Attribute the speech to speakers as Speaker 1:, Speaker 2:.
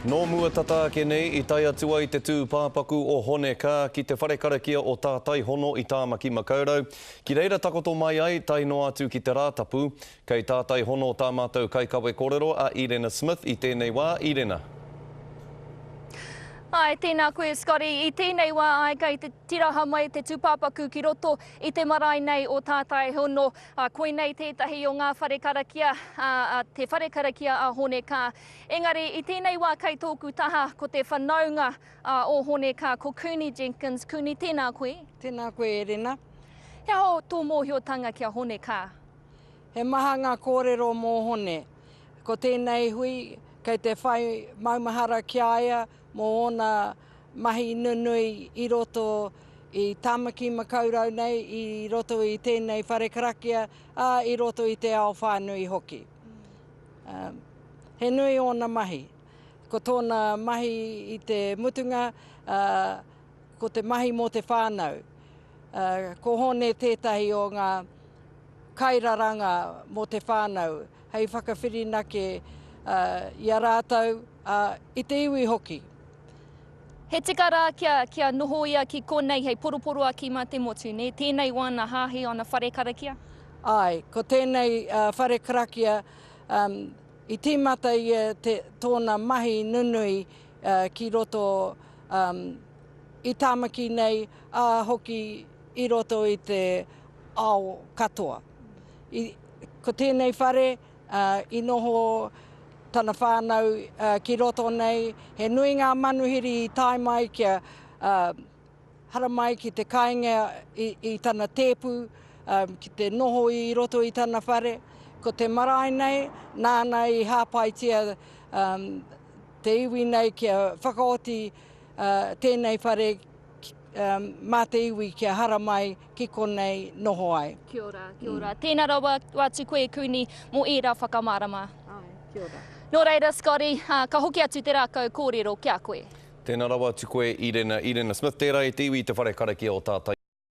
Speaker 1: Nō mua tata ake nei i tae atu ai te tūpāpaku o Hone Kaa ki te whare karakia o Tātaihono i Tāmaki Makaurau, ki reira takoto mai ai tae noa atu ki te Rātapu. Kei Tātaihono tā mātou kaikawe kōrero a Irena Smith i tēnei wā. Irena.
Speaker 2: Āe, tēnā koe Scotty. I tēnei wā, āe, kei te tiraha mai te tūpāpaku ki roto i te marae nei o Tātaihono. Ā, koinei tētahi o ngā whare karakia, ā, ā, te whare karakia a Hone Kaa. Engari, i tēnei wā kei tōku taha ko te whanaunga, ā, o Hone Kaa, ko Cooney Jenkins. Cooney, tēnā koe.
Speaker 3: Tēnā koe, Erena.
Speaker 2: He aha tō mōhiotanga ki a Hone Kaa?
Speaker 3: He maha ngā kōrero mō Hone. Ko tēnei hui kei te whai maumahara ki a ia mō ōna mahi nunui i roto i Tāmaki Makaurau nei, i roto i tēnei whare karakia, ā, i roto i te ao whānui hoki. He nui ōna mahi. Ko tōna mahi i te mutunga, ko te mahi mō te whānau. Ko Hōne tētahi o ngā kairaranga mō te whānau, hei whakawhirinaki i a rātou, ā, i te iwi hoki.
Speaker 2: He tika rā kia, kia noho ia ki konei hei poroporoaki mā te motu, nē? Tēnei wāna hāhi, āna whare karakia?
Speaker 3: Āe, ko tēnei whare karakia, um, i tīmata ia te, tōna mahi nunui ki roto um, i Tāmaki nei, ā, hoki i roto i te ao katoa. I, ko tēnei whare, Ā, i noho tana whānau ki roto nei, he nui ngā manuhiri i tae mai kia haramai ki te kāinga i tana tēpu, ki te noho i roto i tana whare. Ko te marae nei, nāna i hāpaitia te iwi nei kia whakaoti tēnei whare mā te iwi kia haramai ki konei noho ai.
Speaker 2: Kia ora, kia ora. Tēnā rawa atu koe Kuni mō ērā whakamārama.
Speaker 3: Āe, kia ora.
Speaker 2: Nō reira Scotty, ka hoki atu te rākau kōrero ki a koe.
Speaker 1: Tēnā rawa atu koe Irena, Irena Smith, tērā e te iwi i te whare karakia o Tātai.